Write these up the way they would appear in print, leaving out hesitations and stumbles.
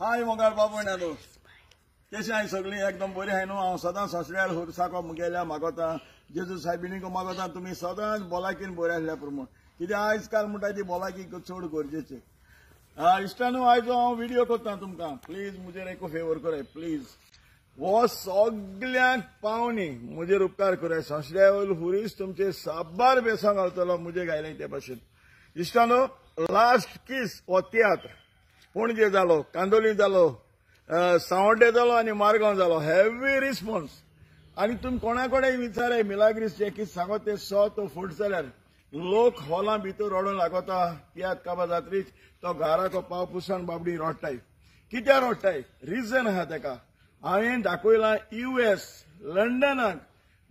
हाय मोगाळ बाबू नादो कशें आहाय सगळीं एकदम बरी आहाय न्हू. हांव सदांच सासड्यार हुरसाको मुगेल्या मागोता जेजू सायबिणीको मागोता तुमी सदांच भलायकीन बरें आसल्या प्रमाण. कित्याक आयज काल म्हणटा ती भलायकी चड गरजेची. इश्टानू आयज हांव व्हिडियो करता तुमकां, प्लीज म्हजेर एक फेवर कराय प्लीज. हो सगल्यांक पावणी म्हजेर उपकार कराय. सासड्या वयलो हुरीस तुमचे साबार बेसां घालतलो म्हजे गायले ते भाशेन. इश्टानू लास्ट किस हो तियात्र पणजे जालो, कांदोली जालो, सांवड्डे जालो आनी मारगांव जालो. Heavy response. आनी तुमी कोणा कडेन विचाराय मिलाग्रीस जे कितें सांगत तें सो तो फुट जाल्यार लोक हॉलां भितर रडोन लागता. तियात्र काबार जात्रीच तो घराको पाव पुसान बाबडी रडटाय. कित्याक रडटाय? रिजन आहा तेका. हांवें दाखयलां US लंडनाक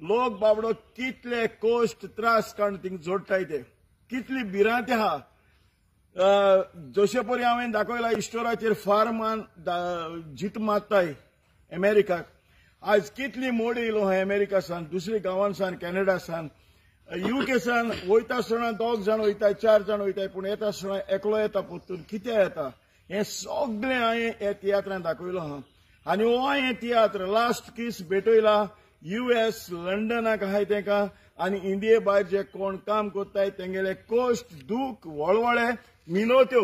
लोक बाबडो कितले कश्ट त्रास काडून थिंग जोडटाय ते, कितली भिरांत आहा. जशे परी हांवें दाखयला इस्टोराचेर फार्मान जीत मारताय अमेरिकाक. आज कितली मोडी येयलो आहा अमेरिका सान, दुसरे गांवांसान, कॅनडा सान, UK सान. वयता आसतना 2 जाण वयताय, 4 जाण वयताय, पूण येता आसतना एकलो येता परतून. कित्याक येता हें सगळें हांवें ह्या तियात्रान दाखयलो आहा. आनी हो हांवें तियात्र लास्ट किस भेटयला US लंडनाक आहाय तेंकां आनी इंडिये भायर जे कोण काम करताय तेंगेले कश्ट दूख वळवळे मिनोत्यो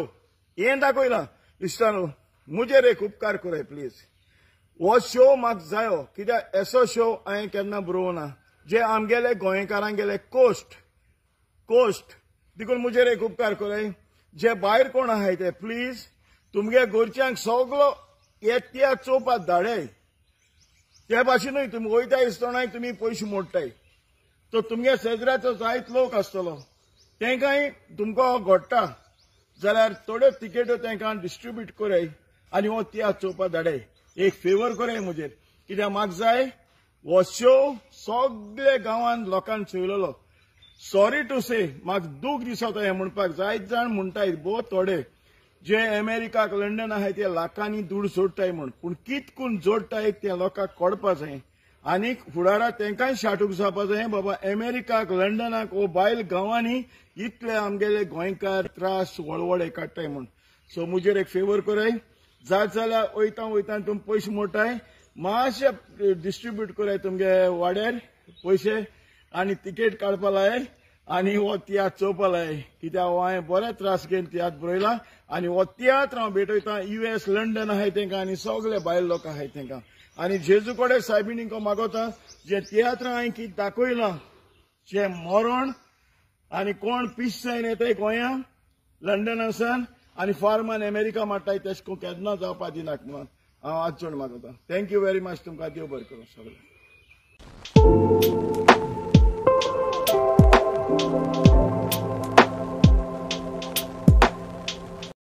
हें दाखयलां. इश्टानू म्हजेर एक उपकार कराय प्लीज. हो शो म्हाका जायो कित्याक असो शो हांवें केन्ना बरोवना जे आमगेले गोंयकारांगेले कश्ट कश्ट. देखून म्हजेर एक उपकार कराय. जे भायर कोण आहाय ते प्लीज तुमगे घरच्यांक सगलो हे तियात्र चोवपाक धाडाय. ते भाशेनूय तुमी वयता आसतनाय तुमी पयशे मोडटाय. तो तुमगे शेजराचो जायत लोक आसतलो तेंकांय तुमकां घडटा जाल्यार थोड्यो तिकेट्यो तेंकां डिस्ट्रिब्यूट कराय आनी हो तियात्र चोवपाक धाडाय. एक फेवर कराय म्हजेर कित्याक म्हाका जाय हो शो सगळे गांवान लोकांक चोयलेलो. सॉरी टू से म्हाका दूख दिसता हें म्हणपाक. जायत जाण म्हणटाय भोव थोडे जे अमेरिकाक लंडन आहाय ते लाखांनी दुड जोडटाय म्हूण, पूण कितकून जोडटाय ते लोकांक कळपा जाय. आनीक फुडाराक तेंकांय शाटूक जावपा जाय बाबा अमेरिकाक लंडनाक वो बायल गांवांनी इतले आमगेले गोंयकार त्रास वळवळे काडटाय म्हूण. सो म्हजेर एक फेवर कराय. जात जाल्यार वयता वयता तुमी पयशे मोडटाय मातशे डिस्ट्रिब्यूट कराय तुमगे वाड्यार पयशे आनी तिकेट काडपा लाय आनी हो तियात्र चोवपा लाय. कित्याक हो हांवें बरे त्रास घेवन तियात्र बरयला आनी हो तियात्र हांव भेटयता US London आहाय तेंकां आनी सगळे बायल लोक आहाय तेंकां. आनी जेजू कडेन सायबिणींक मागोता जे तियात्र हांवें कितें दाखयलां जे मरण आनी कोण पीस जायन येताय गोंया लंडनासान आनी फार्मान अमेरिका मारताय तेश कोण केन्ना जावपा दिनाक म्हणून हांव आज जोड मागोता. Thank you very much. तुमकां देव बरें करूं सगळें.